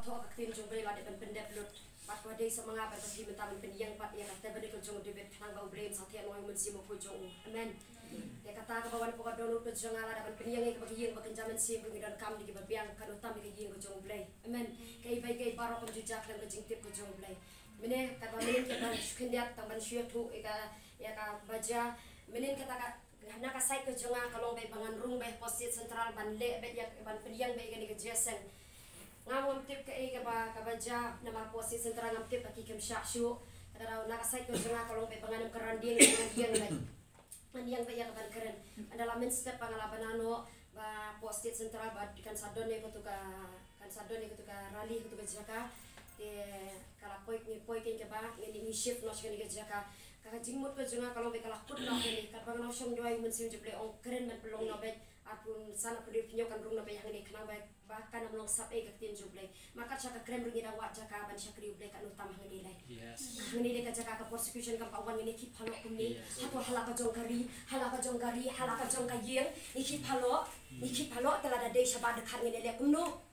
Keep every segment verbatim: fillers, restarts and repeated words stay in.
Ka ktien jong U Blei la dep ban pyndep lut. Bad ka dei sa ma nga bad ka phi mynta ban pynïeng pat ïa ka tabernacle jong U David khnang ba U Blei un sa thiah noh ïa U Mynsiem Bakhuid jong u. Amen. Te kata kaba wan hapoh ka dohnud ka jong nga lada ban pynïeng ïa kaba ka ïing ba kynja mynsiem ruh ngi donkam da kiba biang, kan ym tam ïa ka ïing ka jong U Blei. Amen. Kaei ba kaei baroh kam ju jia khlem ka jingtip ka jong U Blei. Mynne kaba mynne ki ban shu khyndiat tang ban shu ïathuh ïa ka, ïa kaba jia. Mynne kata ka Na ka side ka jong nga ka long beit ba ngan rung beit hapoh State Central ban leh beit ïa, ban pynïeng beit ïa kane ka jingïaseng. Nga ngam tip kaei kaba, kaba jia namar hapoh State Central ngam tip ba ki khlem shah shuh. Kata ka daw na ka side ka jong nga ka long beit ba ngan ym kren dieng, ngan ïeng beit. Ngan ïeng beit ïa kaban kren. Ynda la mynstep ba nga la bna noh ba hapoh State Central ba kan sa don ïa katu ka, kan sa don ïa katu ka rally katu ka jaka. Te ka la poi, ngi poi kein kaba ngi, ngi shift noh sha kane ka jaka. Ka jingmut ka jong nga ka long beit ka la kut noh hangne, katba nga nang shong duwai U Mynsiem jong U Blei ong kren ban pynlong noh beit, arphew san arphew hynriew phi ñiew kan rung noh beit hangne khnang ba, ba kan ym long sap ei ka ktien jong U Blei. Ma kat sha ka krem ruh ngi dang wad jaka ban shakri U Blei, kan ym tam hangne lei. Yes. Hangne lei ka jaka ka persecution kam pat wan, ngi khih phalok kumne. Yes. Hato ha la ka jong ka ri, ha la ka jong ka ri, ha la ka jong ka ïing, ngi khih phalok, ngi khih phalok, te lada dei shabar dkhar ngi leh kumno.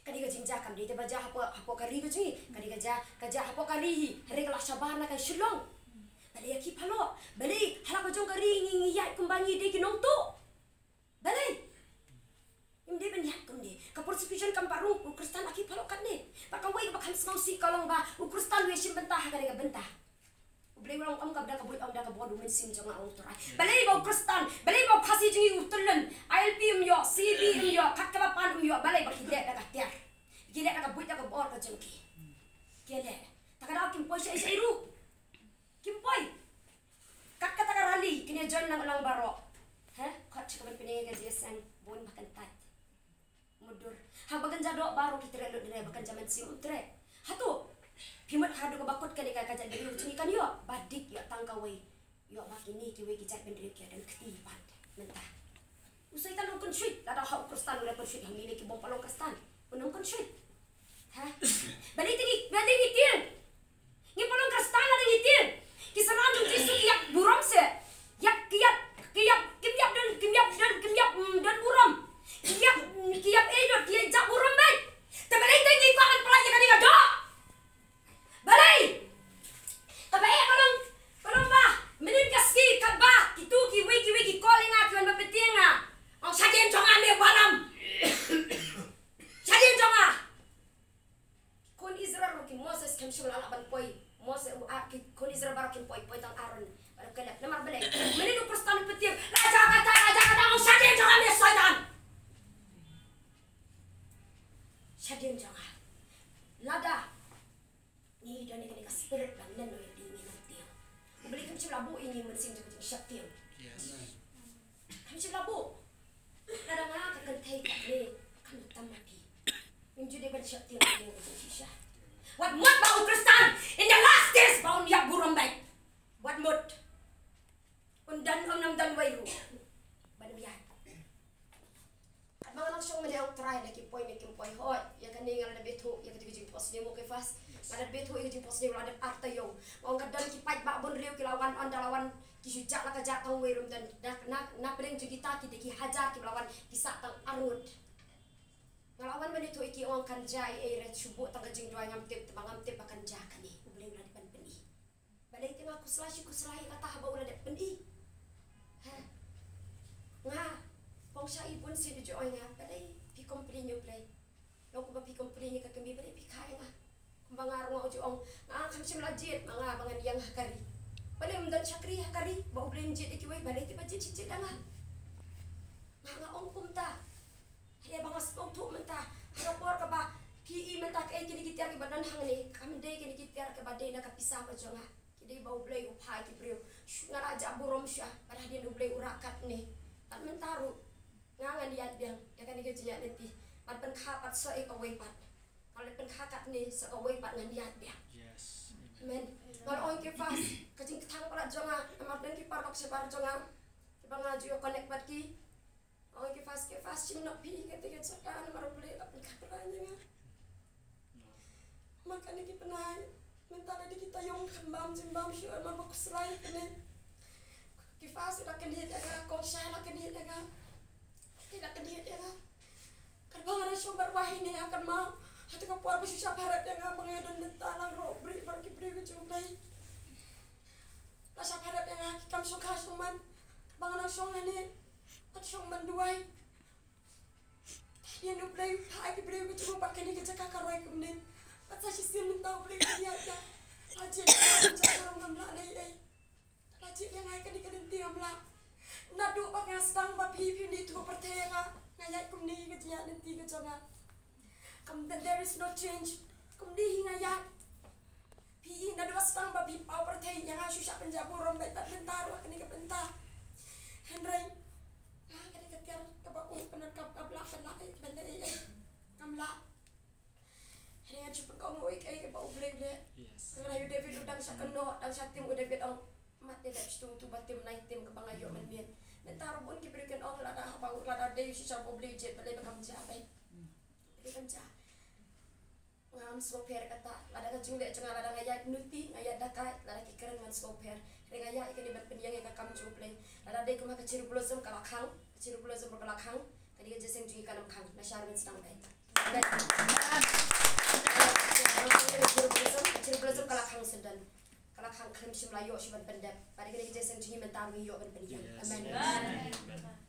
Ka dei ka jingjia kam dei te ba jia hapoh, hapoh ka ri ka jong ngi. Ka dei ka jia, ka jia hapoh ka ri hi. Hynrei ka la shabar na ka Shillong. Balei ïa khih phalok? Balei ha la ka jong ka ri ngi, ngi ïaid kumba ngi dei ki nongtuh? Balei? Ngim dei ban ïaid kumne. Ka persecution kam pat rung, u Khristan a khih phalok katne. Bad kawei kaba kham sngewsih ka long ba u Khristan u ïashim bynta ha kane ka bynta. U Blei u ong, ym ka da ka buit, ong da ka bor U Mynsiem jong nga, ong Trai. Balei ba u Khristan, balei ba u Khasi jong ngi u tyllen, I L P um ïoh, C B um ïoh, kat kaba pan um ïoh, balei ba ki leh da ka tiar. Ki leh da ka buit da ka bor ka jong ki. Ki leh. Ta ka daw kim poi shaei shaei ruh. Kim poi. Kat kata ka rally, kin ïa join lang lang baroh. He? Khot sha ka ban pynïeng ka jingïaseng, bun ba kan tat. Mutdur. Haba kan ja doh baroh ki treh lut, hynrei ba kan ja mynsiem um treh. Hato phi mut haduh kaba kut kane ka, ka jaitbynriew jong ngi kan ïoh? Ba dik ïoh tang kawei. Ïoh ba kine kiwei ki jaitbynriew ki don kti pat mynta. U Soitan um kynshuh, lada ha u Khristan u la kynshuh, ha ngi ne ki bym pat long Khristan. Un ym kynshuh. Ha? Balei te ngi, balei ngi tieng? Ngi pat long Khristan lada ngi tieng. Ki synran jong Jisu ki ïap burom se. Ïap, ki ïap, ki ïap, kim ïap don, kim ïap don, kim ïap, mm, don burom. Ki ïap, mm, ki ïap ei don, ki ïap jah burom beit. Te balei te ngi kwah ban pynlait ïa kane ka doh? Balei? Kaba eh ka long, ka long ba mynnin ka sngi kaba kito kiwei kiwei ki call ïa nga, ki wan ban pyntieng nga. Ong shadien jong nga ne u Balaam. Shadien jong nga. Khun Israel ruh ki Moses kim shym la lah ban poi. Moses, u, ah, ki khun Israel baroh kim poi, poi tang Aaron bad u Kaleb. Namar balei? Mynnin u Khristan u pyntieng, la jia kata, la jia kata, ong shadien jong nga ne Soitan. Shadien jong nga. Lada ngi don ïa kane ka spirit ba len ïa ngi, ngim tieng. U Blei kam shym la buh ïa ngi mynsiem jong ka jingsheptieng. Yes. Kam shym la buh. Lada nga ka kynthei kane, kam tam ma phi. Ngim ju dei ban sheptieng ïa ka jingshisha. Wat mut ba u Khristan in the last days ba un ïap burom beit. Wat mut. Un don, un ym don wei ruh ban ïaid. Katba nga nang shong mynne, ong Trai, da ki poi ne kim poi, hooid, ïa kane nga la dep ïathuh ïa kata ka jingphohsniew, mo Kefas. Nga la dep ïathuh ïa ka jingphohsniew, la dep arta ïew. Nga ong ka don ki paidbah bun riew ki la wan, ynda la wan ki shu jah la ka jah tang wei ruh ym don. Na, na, na pdeng jong kita ki dei ki hajar kiba la wan, ki sah tang arngut. Nga la wan ban ïathuh ïa ki, ong kan jia ei ei re, shu buh tang ka jingduwai, ngam tip, te ba ngam tip ba kan jia kane. U Blei u la dep ban pyni. Balei te nga khuslai shi khuslai ïa kata haba u la dep pyni? Ha? Nga pong sha i bun sien, u ju ong ïa nga, balei phi complain ïa u Blei? Long kumba phi complain ïa ka kmie, balei phi kha ïa nga? Kumba nga ruh nga ju ong, nga kam shym la jied ma nga ba ngan ïeng ha ka ri. Balei ym don shakri ha ka ri ba u Blei un jied ïa kiwei, balei te ba jied shi jied da nga? Nga, nga ong kumta. Hynrei ba nga sngewthuh mynta, ha ka por kaba phi i mynta kaei kine ki tiar kiba don hangne, kam dei kine ki tiar kiba dei na ka pisa ka jong nga. Ki dei ba u Blei u phah ïa ki briew. Shu nga la jah burom shuwa, bad hadien u Blei u rah katne. Bad mynta ruh nga ngan ïaid biang ïa kane ka jingïaid lynti, ban pynkha pat sa kawei pat. Nga la pynkha katne, sa kawei pat ngan ïaid biang. Yes. Amen. Nga la ong ïa Kefas, ka jingkthang palat jong nga, namar don ki paralok shabar jong nga kiba nga ju connect bad ki. Ong Kefas, Kefas, shim noh phi kata ka jaka namar u Blei la pynkha ïa nga. Ma kane ki bnai mynta la dei kita ïong kham bam jingbam shuh namar ba khuslai kane. Kefas la kyndiat ïa nga, Kong Shah la kyndiat ïa nga. Ki la kyndiat ïa nga. Katba nga dang shong bad u Wahine ha ka maw, Hato ka por ba shu shah pharap ïa nga ba nga don bynta lang ruh bri bad ki briew ki jong U Blei. La shah pharap ïa nga ki kam shongkha shongman ba nga nang shong hangne bad shong ban duwai. Ïa U Blei, ha ki briew ki jong U Blei, kane ka jaka ka roi kumne. Bad sa shisien mynta U Blei ka ïa ïa. Aje ka jaka ngam lah nei ei. Aje ïa nga kane ka lynti ngam lah. Naduh ba nga sdang ba phi phi ni tu pyrthei ïa nga. Nga ïa kumne ka jia lynti ka jong nga. Kam, there is no change. Kumne hi nga ïa. Phi i naduh ba sdang ba phi paw pyrthei ïa nga shu shah pynjah burom bad bad mynta ruh kane ka bynta. Hynrei nga kane ka tiar kaba u pynat kaba kaba lah kaba lah eh kaba lah eh eh. Kam lah. Hynrei nga shu pynkoh mo eh eh kaba U Blei leh. Yes. Hynrei u David u dang shah kynnoh dang shah tim u David ong mat te dep stung tu ba tim nai tim kaba nga ïoh mynmiet. Mynta ruh bun ki briew kin ong lada haba u lada dei u shisha ba U Blei jied balei ba kam jia beit. Balei kam jia. Ngam sngewpher kata, lada ka jingleh jong nga, lada nga ïaid nuti, nga ïaid dakai, lada ki kren ngan sngewpher. Hynrei nga ïaid kane ban pynïeng ïa ka kam jong U Blei. Lada dei kumba ka cherubim ka la khang, ka cherubim ka la khang, ka dei ka jingïaseng jong ngi kan ym khang, na shar ban sdang beit. Amen. Ka cherubim, ka cherubim ka la khang sendon. Ka la khang khlem shym la ïoh shuh ban pyndep. Bad kane ka jingïaseng jong ngi mynta ngi ïoh ban pynïeng. Amen.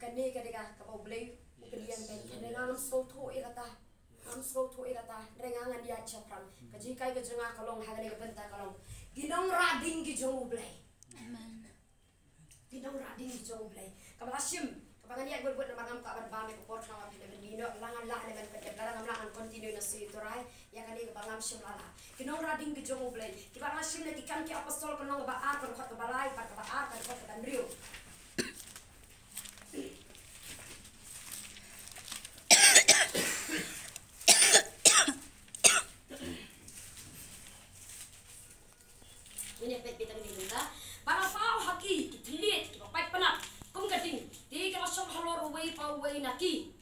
Kane ka dei ka kaba U Blei u pynïeng beit. Kane ngam sngewthuh ïa kata. Ngam sngewthuh ïa kata, hynrei nga ngan ïaid shaphrang. Ka jinghikai ka jong nga ka long ha kane ka bynta ka long, ki nongrah ding ki jong U Blei. Amen. Ki nongrah ding ki jong U Blei. Kaba la shim, kaba ngan ïaid bud bud namar ngam kwah ban bam ïa ka por khnang ba phin ïa ban mih noh, la ngan lah ne ban pyndep, lada ngam lah ngan continue na shu ïa Trai ïa kane kaba ngam shym la lah. Ki nongrah ding ki jong U Blei. Kiba la shim na Ki Kam ki Apostol ka lynnong kaba ar, ka dkhot kaba lai bad kaba ar, ka dkhot kaba hynriew. Ngin ïa peit beit tang ïa kane. Ba la paw ha ki, ki thylliej kiba pait pynat kum ka ding, te ka la shong halor uwei pa uwei na ki.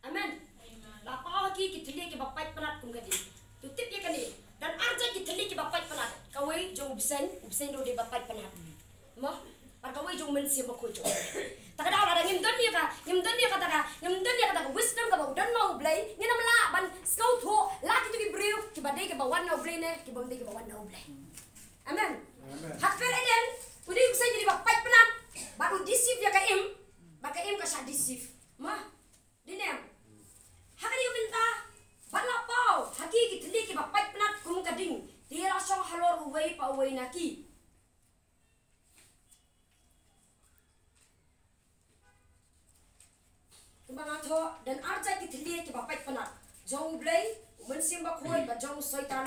Amen. Amen. La paw ha ki, ki thylliej kiba pait pynat kum ka ding. To tip ïa kane. Don ar jait ki thylliej kiba pait pynat. Kawei jong u bseiñ, u bseiñ ruh dei ba pait pynat. Mo, bad kawei jong u Mynsiem Bakhuid jong. Ta ka daw lada ngim don ïa ka, ngim don ïa kata ka, ngim don ïa kata ka wisdom kaba u don ma U Blei, ngin ym lah ban sngewthuh la kito ki briew kiba dei kiba wan na U Blei ne kibym dei kiba wan na U Blei. Amen. Amen. Ha kper Eden, u dei u bseiñ u dei ba pait pynat, bad u deceive ïa ka im, bad ka im ka shah deceive. Mo, dei ne em? Ha kane ka bynta, bad la paw ha ki, ki thylliej kiba pait pynat kum ka ding, te la shong halor uwei pa uwei na ki. Kumba nga thoh, don ar jait ki thylliej kiba pait pynat. Jong U Blei, U Mynsiem Bakhuid, bad jong u Soitan,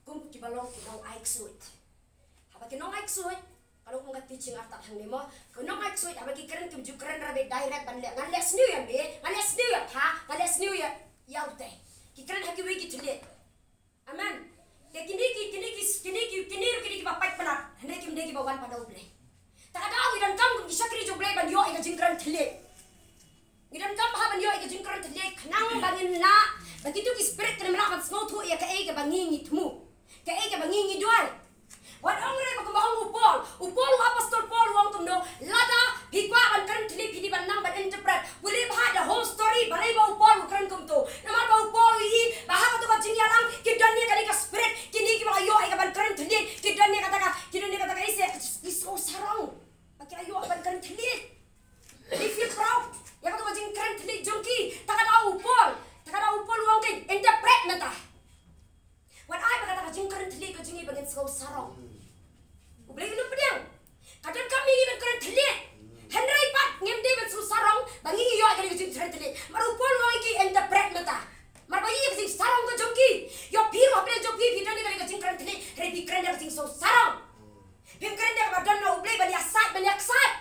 kum kiba long ki nongai ksuid. Haba ki nongai ksuid, ka long kum ka teaching artat hangne mo. Ki nongai ksuid, haba ki kren kim ju kren ruh beit direct ban leh, ngan leh sniew ïa me, ngan leh sniew ïa pha, ngan leh sniew ïa, ïa utei. Ki kren ha kiwei ki thylliej. Amen. Te kine ki, kine ki, kine ki, kine ruh kine kiba pait pynat. Hynrei kim dei kiba wan pat na U Blei. Ta ka daw ngi donkam kum ki shakri jong U Blei ban ïoh ïa ka jingkren thylliej. Ngi donkam bha ban ïoh ïa ka jingkren thylliej khnang ba ngin lah, ba kito ki spirit kin ym lah ban sngewthuh ïa kaei kaba ngi ngi thmu. Kaei kaba ngi ngi duwai. Wat ong re ba kumba ong u Paul. U Paul, u apostol Paul u ong kumno, lada phi kwah ban kren thylliej phi dei ban nang ban interpret. Pule bha the whole story balei ba u Paul u kren kumto. Namar ba u Paul u ïohi ba ha kato ka jingïalang ki don ïa kane ka spirit, kine kiba la ïoh ïa ka ban kren thylliej ki don ïa kata ka, ki don ïa kata ka ïa se, ki sngewsarong ba ki la ïoh ban kren thylliej. Ki feel proud ïa kato ka jingkren thylliej jong ki. Ta ka daw u Paul, ta ka daw u Paul u ong kein, interpret mynta. Wat ai ba kata ka jingkren thylliej ka jong ngi ba ngin sngewsarong. U Blei un ym pdiang. Ka donkam ïa ngi ban kren thylliej. Hynrei pat ngim dei ban sngewsarong ba ngi ngi ïoh ïa kane ka jingkren thylliej. Namar u Paul u ong ïa ki interpret mynta. Namar ba ïa ka jingsarong ka jong ki. Ïoh phi ruh ha pdeng jong phi phi don ïa kane ka jingkren thylliej. Hynrei phi kren da ka jingsngewsarong. Phim kren da kaba don na U Blei ban ïasaid ban ïaksaid.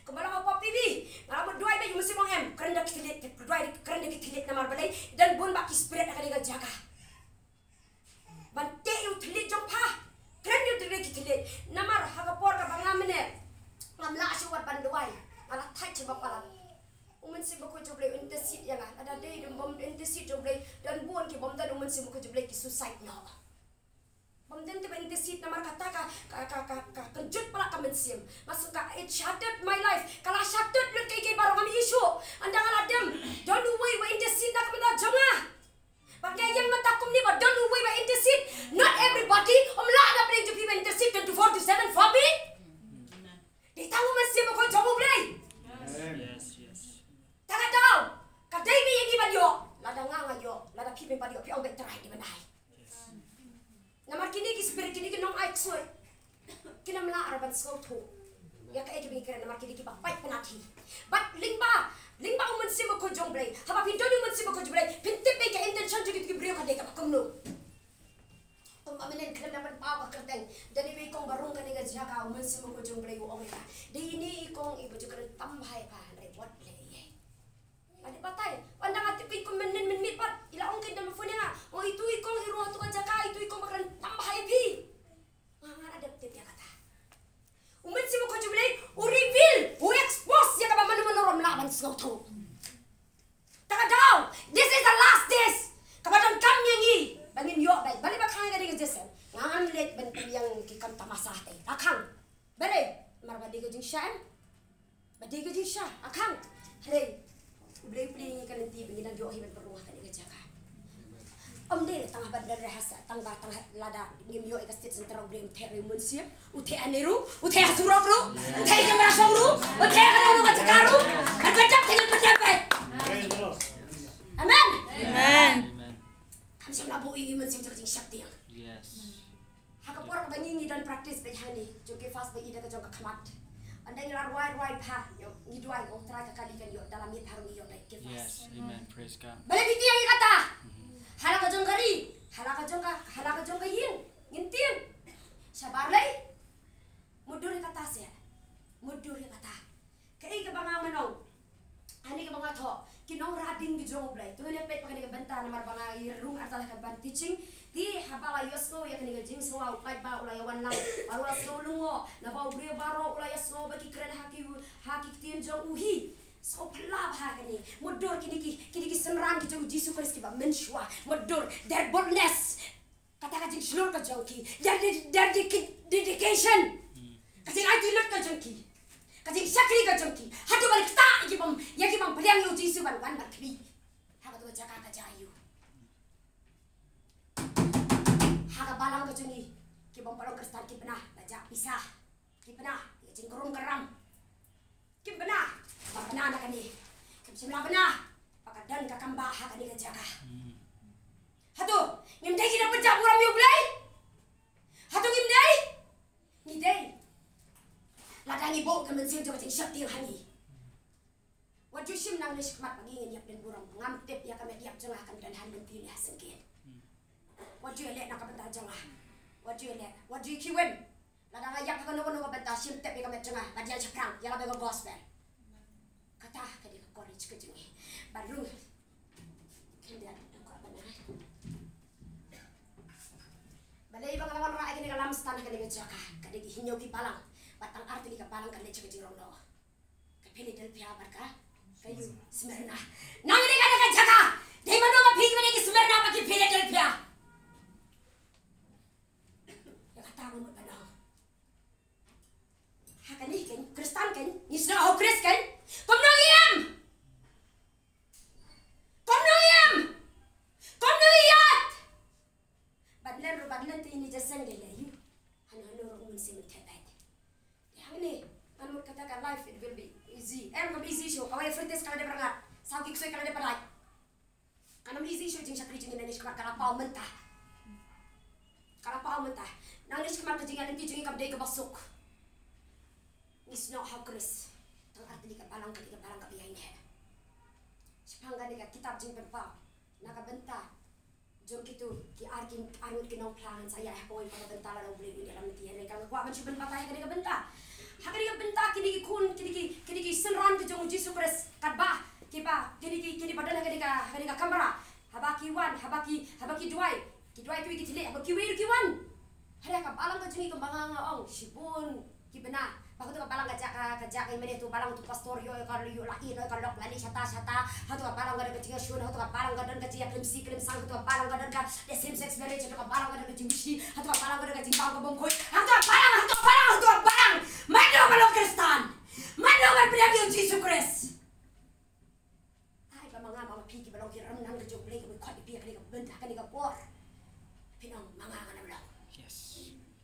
Kumba la ong u Pop Phoebe. Nga la mut duwai beit, u Mynsiem u ong em. Kren da ki thylliej, duwai, kren da ki thylliej namar balei don bun bah ki spirit ha kane ka jaka. Ban teh ïa u thylliej jong pha. Kren ïa u thylliej ki thylliej. Namar ha ka por kaba nga mynne ngam lah shuh wat ban duwai. Nga la thait sha ba palat. U Mynsiem Bakhuid jong U Blei u intercede ïa nga. Lada dei dum bym intercede jong U Blei, don bun ki bym don U Mynsiem Bakhuid jong U Blei ki suicide noh. Bym don te ba intercede namar kata ka, ka, ka, ka, ka kynjut palat ka mynsiem. Nga sngewthuh it shattered my life. Ka la shattered lut ïa kiei kiei baroh, ngam ïohi shuh. Ynda nga la dem, don uwei uba intercede na ka bynta jong nga. Bad nga ïeng mynta kumne ba don Phi pat ïoh phi ong ba Trai dei ban ai. Namar kine ki spirit, kine ki nong ai ksuid, kim lah ruh ban sngewthuh ïa kaei kaba ngi kren, namar kine kiba pait pynat hi. Bad lyngba, lyngba u Mynsiem Bakhuid jong U Blei, haba phin don u Mynsiem Bakhuid jong U Blei, phin tip ba ka intention jong kito ki briew ka dei kaba kumno. Kumba mynnin khlem da pynpaw ka kyrteng, da dei ba i kong ba rung kane ka jaka, u Mynsiem Bakhuid jong U Blei u ong ïa ka, dei ine i kong iba ju kren tam bha ïa pha, hynrei wat leh ïa i. Nga dei batai, wan da nga tip kum mynnin mynmiet pat, i la ong kein da phone ïa nga, ong itu i kong i rung ha tu ka jaka, itu i kong ba kren tam bha ïa phi. Nga, nga la dep tip ïa kata. U Mynsiem Bakhuid jong U Blei u reveal, u expose ïa kaba mano mano ruh ym lah ban sngewthuh. Ta ka daw, this is the last days. Kaba donkam ïa ngi ba ngin ïoh dei, balei ba khang ïa ka dei ka Jesse. Nga ngam leit ban pynïang ki kam tamasa te. Ka khang. Balei? Namar ba dei ka jingshisha em. Ba dei ka jingshisha, ka khang. Hynrei U Blei u plie ïa ngi ka lynti ba ngin nang ïoh hi ban pynrung ha kane ka jaka. Ym dei tang haba don rehearsal, tang ba tang ha lada ngim ïoh ïa ka stage center, U Blei um theh ruh, u Mynsiem u theh ha ne ruh, u theh ha surok ruh, u theh ha kamra shong ruh, u theh ha kano kano ka jaka ruh. Ban pyndep te ngan pyndep beit. Amen. Amen. Kam shym la buh ïa ngi Mynsiem jong ka jingsheptieng. Yes. Ha ka por ba ngi, ngi don practice beit hangne, jong ki fast ba i da ka jong ka khmat. Ynda ngi la rwai rwai bha, ïoh ngi duwai, oh Trai, ka kali kan ïoh, da la miet bha ruh ngi ïoh beit ki fast. Yes, amen. Praise God. Balei phi tieng ïa kata? Mhm. Ha la ka jong ka ri, ha la ka jong ka, ha la ka jong ka ïing, ngin tieng. Shabar lei. Mutdur ïa kata seh. Mutdur ïa kata. Kaei kaba nga mano, hangne kaba nga thoh, ki nongradiang ki jong U Blei. To ngin ïa peit pat kane ka bynta namar ba nga ïa rung artat ha ka ban teaching. Te haba la ïohsngew ïa kane ka jingsawa, u paidbah u la ïa wan lang. Baroh la sngew lyngngoh. Naba u briew baroh u la ïohsngew ba ki kren ha ki, ha ki ktien jong u hi. Sngewphylla bha kane. Mutdur kine ki, kine ki synran ki jong u Jisu Khrist kiba mynshuwa. Mutdur their boldness. Kata ka jingshlur ka jong ki, their, their, their dedication. Hmm. Ka jingaiti lut ka jong ki, ka jingshakri ka jong ki. Haduh ban ktah ïa ki bym, ïa ki bym pdiang ïa u Jisu ban wan ban khmih. Ha katu ka jaka ka jaka ïa u. Ha ka balang ka jong ngi, ki bym pat long Khristan ki bna, ba jah pisa. Ki bna ïa ka jingkrum kram. Kim bna, ba bna na kane. Kim shym la bna ba ka don ka kambah ha kane ka jaka. Hmm. Hato ngim dei ki nongpynjah burom ïa U Blei? Hato ngim dei? Ngi dei. Lada ngi buh ka mynsiem jong ka jingsheptieng ha ngi, wat ju shim nangne shakhmat ba ngi ngin ïap don burom. Ngam tip ïa ka met ïap jong nga kan don ha lynti ne ha syngkien. Hmm. Wat ju ïaleh na ka bynta jong nga. Wat ju ïaleh, wat ju ïakhih wem. Lada nga ïap ha kano kano ka bynta, shim tep ïa ka met jong nga, bad ïa shaphrang ïa la ka gospel. Kata ka dei ka courage ka jong ngi. Bad ruh, khyndiat, nga kwah ban ai. Balei ba nga la wanrah ïa kane ka lampstand ha kane ka jaka? Ka dei ki hynñiew ki balang, bad tang ar tylli ka balang ka leit sha ka jingrong noh. Ka Philadelphia bad ka, ka ïa u Smyrna. Nangne kane ka jaka, dei mano ma phi kiba dei ki Smyrna bad ki Philadelphia? Ïa kata ngan mut ban ong. Ha kane keiñ, Khristan keiñ, ngi snoh ha u Khrist keiñ. Kumno ngi ïam? Kumno ngi ïam? Kumno ngi ïaid? Bad len ruh bad len te ine Jesse dei leh ïa u. Hano hano ruh u Mynsiem Bakhuid. Te hangne, ngan mut kata ka life, it will be easy. Em, kam easy shuh, kawei fruit test ka la dep rngat. Saw ki ksuid ka la dep pynlait. Kan ym easy shuh jingshakri jong ngi nangne shakhmat, ka la paw mynta. Ka la paw mynta. Nangne shakhmat ka jingïaid lynti jong ngi kam dei kaba suk. Ngi snoh ha u Khrist. Tang ar tylli ka balang, ka dei ka balang kaba ïaineh. Shaphang kane ka kitab Jingpynpaw, na ka bynta jong kito ki ar, ki ar ngut ki nongphla, ngan sa ïaid ha kawei pat ka bynta lada U Blei u ïalam lynti. Hynrei nga kwah ban shu pynpaw ïa kane ka bynta. Ha kane ka bynta kine ki khun, kine ki, kine ki synran ki jong u Jisu Khrist, katba kiba, kine ki, kine ba don ha kane ka, ha kane ka kamra, haba ki wan, haba ki, haba ki duwai, ki duwai kiwei ki thylliej, haba kiwei ruh ki wan. Hynrei ka balang ka jong ngi, kumba nga nga ong, shibun ki bna. Ba hato ka balang ka jah ka, ka jah ka, i mane tu balang tu pastor ïoh ka, ïoh la ïoh ka lok la leit shata shata. Hato ka balang ka don ka jingïashun, hato ka balang ka don ka jingïaklim si klim sang, hato ka balang ka don ka, the same sex marriage, hato ka balang ka don ka jingmishti, hato ka balang ka don ka jingbaw ka bym khuid, hato ka balang, hato ka balang, hato ka balang. Mano ba long Khristan? Mano ba pdiang ïa u Jisu Khrist? Ai ba ma nga ma phi kiba long ki remnant ka jong U Blei, ka mut khot ïa phi ha kane ka bynta, ha kane ka por, phin ong ma nga ngan ym long. Yes.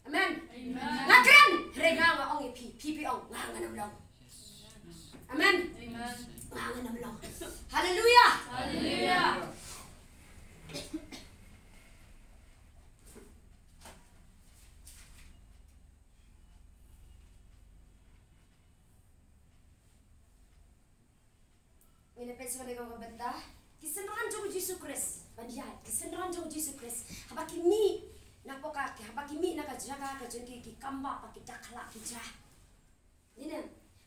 Amen. Amen. Nga kren, hynrei nga nga ong ïa phi, phi phi ong nga ngan ym long. Yes. Amen. Amen. Nga ngan ym long. Haleluia. Haleluia. Kane ka bynta, ki synran jong u Jisu Khrist, ban ïaid, ki synran jong u Jisu Khrist, haba ki mih na poh ka, haba ki mih na ka jaka ka jong ki, ki kambah bad ki dak khlak ki ja. Ngi ne,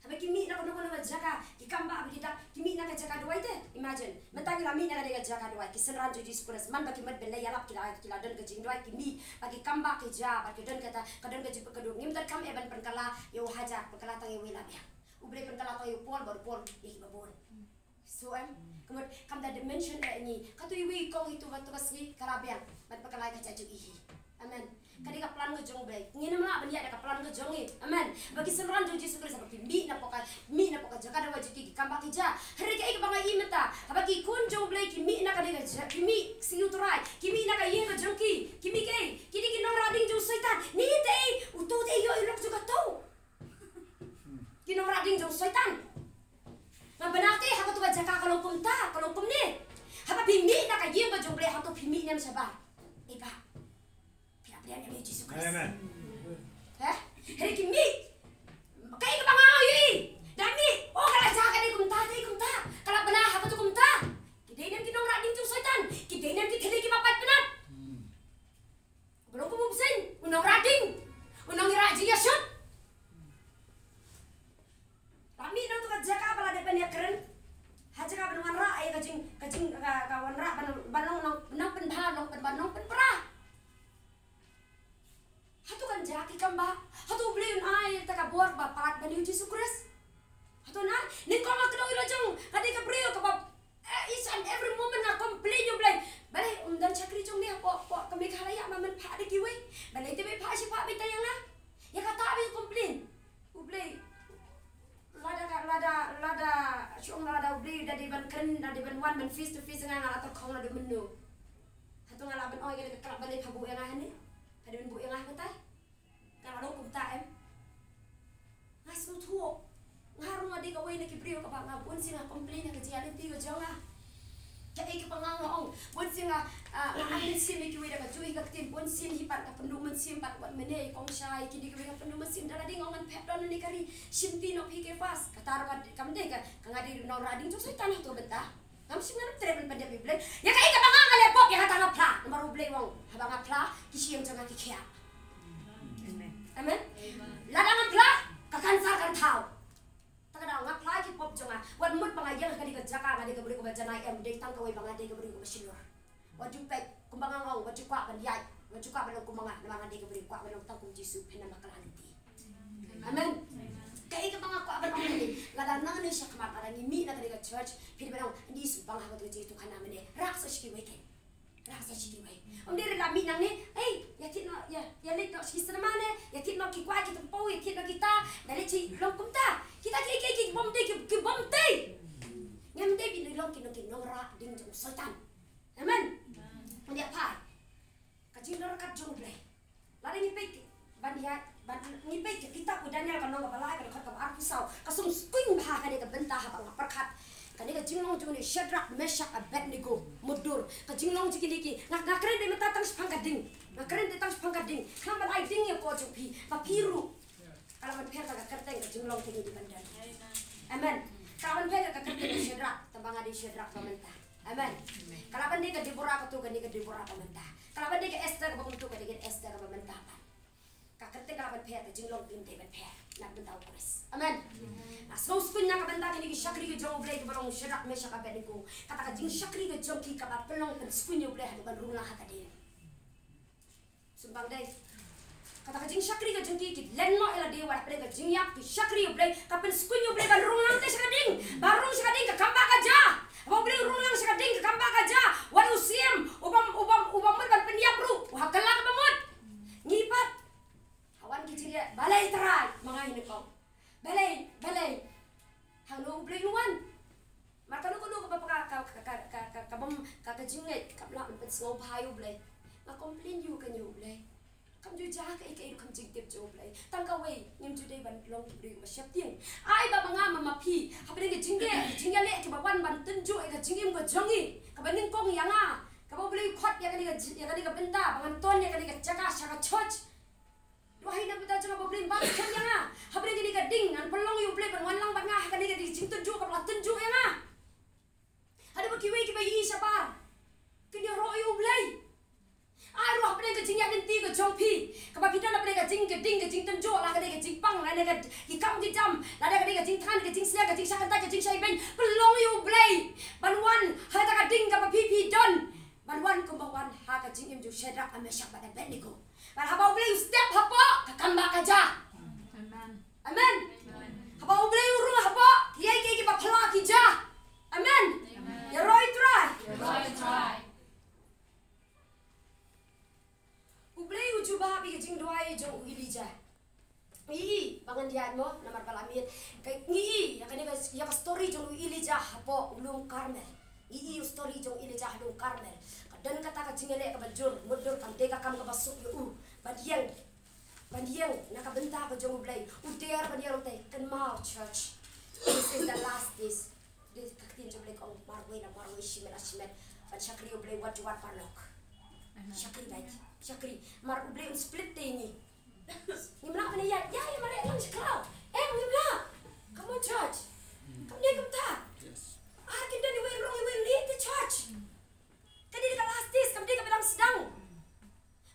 haba ki mih na kano kano ka jaka, ki kambah bad ki dak, ki mih na ka jaka duwai te, imagine. Mynta ngi la mih na kane ka jaka duwai, ki synran jong u Jisu Khrist, man ba ki mut ban leit ïalap ki la, ki la don ka jingduwai, ki mih, bad ki kambah ki ja, bad ki don kata, ka don ka jingpynkhuid, ngim donkam eh ban pynkylla ïa u hajar, pynkylla tang ïa uwei la biang. U Blei pynkylla tang ïa u Paul, bad u Paul ïa kiba bun. So em, ka mut, kam da dimension eh ngi. Kato iwei i kong itu kato ka sngi, ka la biang, ban pynkylla ïa ka jaitbynriew hi. Amen. Ka dei ka plan ka jong u Blei. Ngin ym lah ban ïaid da ka plan ka jong ngi. Amen. Ba ki synran jong u Jisu Khrist, ba ki mih na poh ka, mih na poh ka jaka duwai jong ki, ki kambah ki ja. Hynrei kaei kaba nga ïohi mynta, haba ki khun jong u Blei ki mih na ka dei ka ja, ki mih sngi u Trai, ki mih na ka ïing ka jong ki, ki mih kaei, ki dei ki nongrah ding jong u Soitan. Ni te, uto te ïoh i lok jong kato. Ki nongrah ding jong u Soitan. Namar ba na te ha kato ka jaka ka long kumta, ka long kumne. Haba phi mih na ka ïing ka jong u Blei, hato phi mih ne em shabar? Ïa ba phi la pdiang ïa u Jisu Khrist. Amen. Heh? Hynrei ki mih. Kaei kaba nga ïohi, da mih, oh, ka la jia ka dei kumta, dei kumta. Ka la bna ha kato kumta. Ki dei ne em ki nongrah ding jong u Soitan? Ki dei ne em ki thylliej kiba paid bnat? Ba long kum u bseiñ, u nongrah ding, u nongrah jingïashut. La mih na kato ka jaka ba la dep ban ïakren. Ha jaka ban wanrah ïa ka jing, ka jing, ka, ka wanrah ban, ban long nong, nongpynbha, nongpynbha, nongpynpra. Hato kan jia ki kambah? Hato u Blei un ai ïa kata ka bor ba palat ban ïa u Jisu Khrist? Hato na, nyngkong nga kdew ïa la jong, ka dei ka briew kaba Eh, each and every moment nga complain ïa u Blei. Balei ym don shakri jong me hapoh, poh ka Meghalaya, ma men phah da kiwei. Balei te bai phah shi phah beit ïa nga. Ïa kata ba nga complain. U Blei. Lada ka, lada, lada, shu ong lada u Blei u da dei ban kren, da dei ban wan ban face to face nga, nga la tyrkhong naduh mynno. Hato nga lah ban ong ïa ka, ka lah ban leit phah buh ïa nga hangne. Ka dei ban buh ïa nga ha katai. Ka la long kumta em. Nga sngewthuh. Nga ruh nga dei kawei na ki briew kaba nga bun sien nga complain ïa ka jingïaleit ka jong nga. Kaei kaba nga, nga ong. Bun sien nga, ah, nga ai mynsiem ïa kiwei da ka juh ïa ka ktien. Bun sien hi pat ka pynduh mynsiem pat wat mynne ïa kong Shai kine kiwei ka pynduh mynsiem da la dei nga ong ngan phet don ne ka ri. Shim ti noh phi Kefas. Kata ruh ka, kam dei ka, ka nga dei nongrah ding jong u Soitan hato bynta. Ngam shim, ngam treh ban pyndep ïa u Blei. Ïa kaei kaba nga, nga leh pop ïa kata nga phla. Namar u Blei u ong haba nga phla ki shyieng jong nga ki khiah. Amen. Amen. Lada ngam phla ka cancer kan thaw. Ta ka daw nga phla ki pop jong nga. Wat mut ba nga ïeng ha kane ka jaka nga dei ka briew kaba janai em, dei tang kawei ba nga dei ka briew kaba shlur. Wat ju peit kumba nga ong, wat ju kwah ban ïaid, wat ju kwah ban long kumba nga, namar nga dei ka briew, kwah ban long tang kum Jisu, phin ym bakla lynti. Amen. Kaei kaba nga kwah ban ong hangne, lada nangne shakhmat lada ngi mih na kane ka church, phi dei ban ong, ngi shu bang ha ka jingïathuhkhana mynne, rah sa sha kiwei kein. Rah sa sha kiwei. Ym dei re la mih nangne, ei, ïa thied noh, ïa, ïa leit noh sha ki cinema ne, ïa thied noh ki kwai ki tympew, ïa thied noh kita, da leit sha long kumta. Kita kiei kiei ki bym dei, ki, ki bym dei. Ngim dei ban long ki, long ki nongrah ding jong u Soitan. Amen. Ym dei phai. Ka jingdon ryngkat jong u Blei. Lada ngi peit ban ïa, ban ngi peit ka kitab u Daniel ka lynnong kaba lai ka dkhot kaba arphew saw. Ka sngewskuiñ bha kane ka bynta haba nga pyrkhat. Kane ka jinglong jong une Shadrach, Meshach, Abednego. Mutdur. Ka jinglong jong kine ki. Nga, nga kren dei mynta tang shaphang ka ding. Nga kren dei tang shaphang ka ding. Khnang ban ai ding ïa ka jong phi. Ba phi ruh. Ka la ban pher ka kyrteng ka jinglong kine ki ban don. Amen. Ka la ban pher ka kyrteng ka Shadrach. Tang ba nga dei Shadrach ba mynta. Amen. Ka la ban dei ka Deborah kato kane ka Deborah ba mynta. Ka la ban dei ka Esther kaba kumto kane ka Esther kaba mynta pat. Ka kyrteng ka la ban pher, ka jinglong kim dei ban pher. Na ka bynta u Khrist. Amen. Nga sngewskuiñ na ka bynta kine ki shakri ki jong u Blei kiba long Shadrach, Meshach, Abednego. Kata ka jingshakri ka jong ki kaba pynlong pynskuiñ ïa u Blei haduh ban rung lang ha ka ding. Sngewbang dei. Kata ka jingshakri ka jong ki, ki len noh ïa lade wat hapdeng ka jingïap, ki shakri ïa u Blei, ka pynskuiñ ïa u Blei ban rung lang te sha ka ding. Ba rung sha ka ding ka kambah ka ja. Ba u Blei u rung lang sha ka ding ka kambah ka ja. Wat u siem, u bym, u bym, u bym mut ban pynïap ruh. U ha kylla kaba mut. Ngi pat. Ha wan ki jingeh, balei Trai, ma nga hi nyngkong. Balei, balei. Hangno u Blei u wan. Mar kano kano kaba ka, ka, ka bym, ka, ka jingngeit kam lah ban pynsngewbha ïa u Blei. Nga complain ïa u, kane u Blei. Kam ju jia kaei kaei ruh, kam jingtip jong u Blei. Tang kawei, ngim ju dei ban long ki briew ba sheptieng. Ai ba ma nga ma, ma phi. Hapdeng ka jingeh, ka jingïaleh kiba wan ban tynjuh ïa ka jingim ka jong ngi. Kaba nyngkong ïa nga. Kaba u Blei u khot ïa kane ka ji-, ïa kane ka bynta, ba ngan ton ïa kane ka jaka sha ka church. Duwai na ka bynta jong nga ba u Blei un ban ïa nga. Hapdeng kane ka ding, ngan pynlong ïa u Blei ban wan lang bad nga ha kane ka ding jingtynjuh kaba la tynjuh ïa nga. Kiwei kiba ïohi shabar kin ïaroh ïa U Blei. Ai ruh hapdeng ka jingïaid lynti ka jong phi, kaba phi don hapdeng ka jing, ka ding, ka jingtynjuh, la ka dei ka jingpang, la ka dei ki kam ki jam, la ka dei ka jingthngan, ka jingsneng, ka jingshah kyntait, ka jingshah ibeiñ, pynlong ïa U Blei ban wan ha kata ka ding kaba phi, phi don. Ban wan kumba wan ha ka jingim jong Shadrak, Meshak bad Abednego. Bad haba U Blei u step hapoh, ka kam ba ka jia. Amen. Amen. Haba U Blei u rung hapoh, kiei kiei kiba phylla ki jia. Amen. Ïaroh ïa U Trai. U Blei u jubab ïa ka jingduwai jong u Elijah. Ngi i ba ngan ïaid mo namar ba la miet. Ka ngi i ïa kane ka, ïa ka story jong u Elijah hapoh u lum Karmel. Ngi i u story jong u Elijah ha lum Karmel. Ka don kata ka jingïaleh kaba jur, mutdur, kam dei ka kam kaba suk ïa u ban ïeng, ban ïeng na ka bynta ka jong U Blei. U der ban ïeng, te kynmaw church. This is the last days. Dei ka ktien jong U Blei ka ong, marwei la marwei, shimet la shimet, ban shakri U Blei wat ju wat paralok. Shakri beit, shakri. Mar U Blei un split te ngi. Ngim lah ban ïaid, ïaid mareh lang sha khlaw. Em, ngim lah. Come on, church. Kam dei kumta. Ar kin don iwei rong iwei leit te, church. Ka dei ka last days, kam dei kaba dang sdang.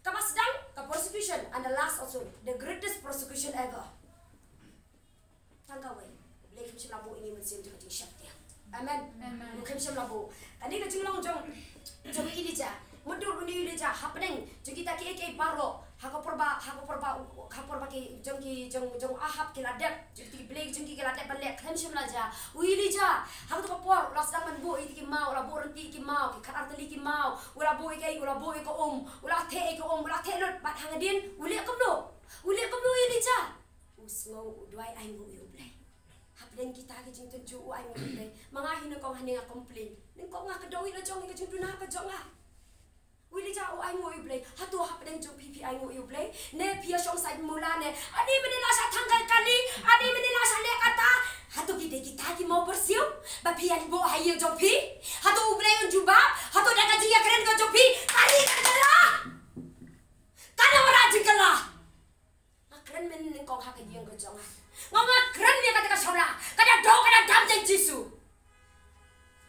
Kaba sdang ka persecution, and the last also, the greatest persecution ever. Tang kawei, U Blei u khlem shym la buh ïa ngi mynsiem jong ka jingsheptieng. Amen. Amen. U khlem shym la buh. Kane ka jinglong jong, jong Elijah. Mutdur une Elijah, hapdeng jong kita kiei kiei baroh, ha ka por ba, ha ka por ba, ha ka por ba ki jong ki, jong, jong Ahab ki la dep, jong kita ki blei jong ki ki la dep ban leh, khlem shym la jia. U Elijah, ha kato ka por u la sdang ban buh ïa kita ki maw, u la buh ryntih ki maw, ki khatar tylli ki maw, u la buh ïa ki, u la buh ïa ka um, u la theh ïa ka um, u la theh lut, bad hangne u leh kumno? U leh kumno u Elijah? U sngew, u duwai ainguh ïa U Blei. Hapdeng kita ki jingtynjuh u ainguh ïa U Blei. Ma nga hi nyngkong hangne nga complain. Nyngkong nga kdew ïa la jong ïa ka jingduna ka jong nga. U Elijah u ainguh ïa U Blei. Hato hapdeng jong phi phi ainguh ïa U Blei? Ne phi ïa shong sait mula ne, ani mynne la shah thang ka kali, ani mynne la shah leh kata. Hato ki dei kita ki maw pyrshiew ba phi ïa buh ha ïing jong phi? Hato U Blei un jubab? Hato da ka jingïakren ka jong phi ka ri ka kylla? Ka dang wanrah jingkylla. Nga kren mynnyngkong ha ka ïing ka jong nga. Nga, nga kren ïa kata ka shawla, ka da doh, ka da dam jong Jisu.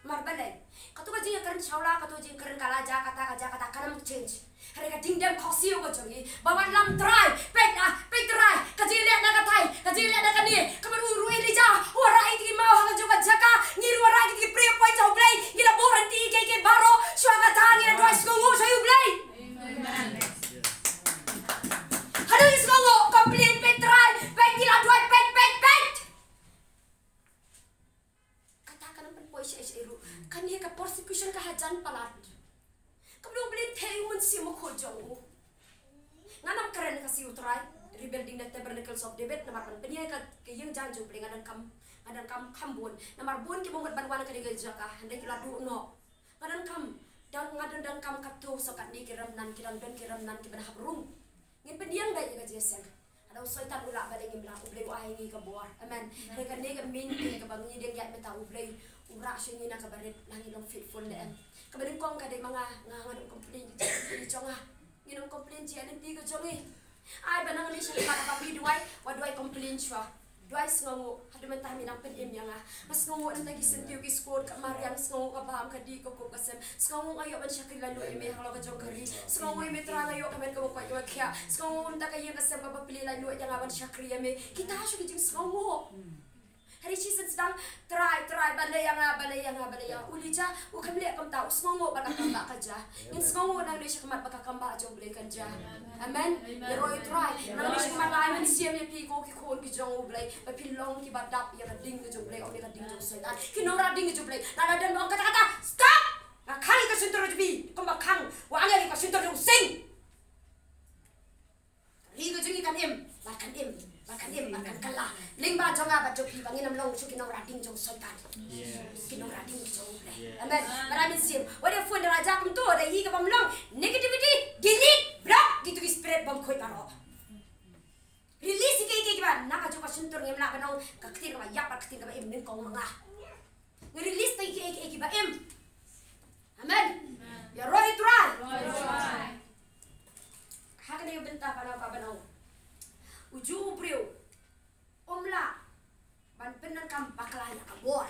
Mar balei? Kato ka jingkren shawla, kato jingkren ka la jia kata, ka jia kata, kam change. Hynrei ka jingdem khohsiew ka jong ngi ba wan lam Trai, peit ah, peit Trai, ka jingïaleh na katai, ka jingïaleh na kane. Kumba u ruh Elijah u wanrah ïa ki maw ha kajuh ka jaka, ngi ruh wanrah ïa ki prayer point sha U Blei, ngi la buh ryntih ïa kiei kiei baroh, shuwa kata ngi la duwai sngewnguh sha U Blei. Amen. Haduh ngi sngewnguh, complain, peit Trai, peit ngi la duwai, peit, peit, peit. Kata kan ym pynpoi shaei shaei ruh. Kane ka persecution ka hajan palat. Kumno U Blei un theh ïa u Mynsiem Bakhuid jong u. Ngan ym kren ka siew Trai, rebuilding the tabernacles of David, namar ban pynïaid ka, ka ïing jong U Blei, nga donkam, nga donkam kham bun. Namar bun ki bym mut ban wan ha kane ka jaka, hynrei ki la duh noh. Nga donkam, dang, nga don, donkam katto sa katne ki remnant, ki dang don ki remnant kiban hap rung. Ngin pyndiang beit ïa ka jingïaseng. Lada u Soitan u lah balei ngim lah, U Blei u ai ngi ka bor. Amen. Hynrei kane ka main thing kaba ngi dang ïaid mynta, U Blei u rah sha ngi na kaba rit, la ngi long faithful ne em. Kaba nyngkong ka dei ma nga, nga, ngan ym complain ïa ka jingim jong nga. Ngin ym complain ïa ka jingim ka jong ngi. Ai ba nang ngi sha ka ba ngi duwai, wat duwai complain shuwa. Duwai sngewnguh, haduh mynta me nang pynim ïa nga. Nga sngewnguh nangta ki syntiew ki skud, ka mariang, sngewnguh ka bam, ka dih, ka kup, ka sem. Sngewnguh nga ïoh ban shakri laitluid ïa me halor ka jong ka ri. Sngewnguh ïa me Trai nga ïoh ka met kaba koit kaba khiah. Sngewnguh nangta ka ïing ka sem kaba plie laitluid ïa nga ban shakri ïa me. Kita shu ki jingsngewnguh. Hynrei shisien sdang, Trai, Trai, balei ïa nga, balei ïa nga, balei ïa nga. U Elijah u khlem leh kumta, u sngewnguh ba ka kam ba ka jia. Ngin sngewnguh nangne shakhmat ba ka kam ba jong U Blei kan jia. Amen. Ïaroh ïa U Trai. Nangne shakhmat nga ai mynsiem ïa phi ko ki khun ki jong U Blei, ba phin long kiba dap ïa ka ding ka jong U Blei, ym ïa ka ding jong u Soitan. Ki nongrah ding ka jong U Blei. Lada don ba ong kata kata, stop. Nga khang ïa ka shyntur jong phi kumba khang u angel ïa ka shyntur jong u sing. Ri ka jong ngi kan im, bad kan im, bad kan im, bad kan kylla. Lyngba jong nga bad jong phi ba ngin ym long shuh ki nongrah ding jong u Soitan. Ki nongrah ding jong U Blei. Amen. Bad ai mynsiem. Wat ïa phone da la jia kumto, da i kaba ym long. Negativity, delete, block, kito ki spirit bym khuid baroh. Release ïa kiei kiei kiba na ka jong ka shyntur, ngim lah ban ong ka ktien kaba ïap bad ka ktien kaba im nyngkong ma nga. Ngi release ïa kiei kiei kiba im. Amen. Ïaroh ïa U Trai. Ha kane ka bynta ba nga kwah ban ong, ujuh u briew um lah ban pyndonkam bakla ïa ka bor.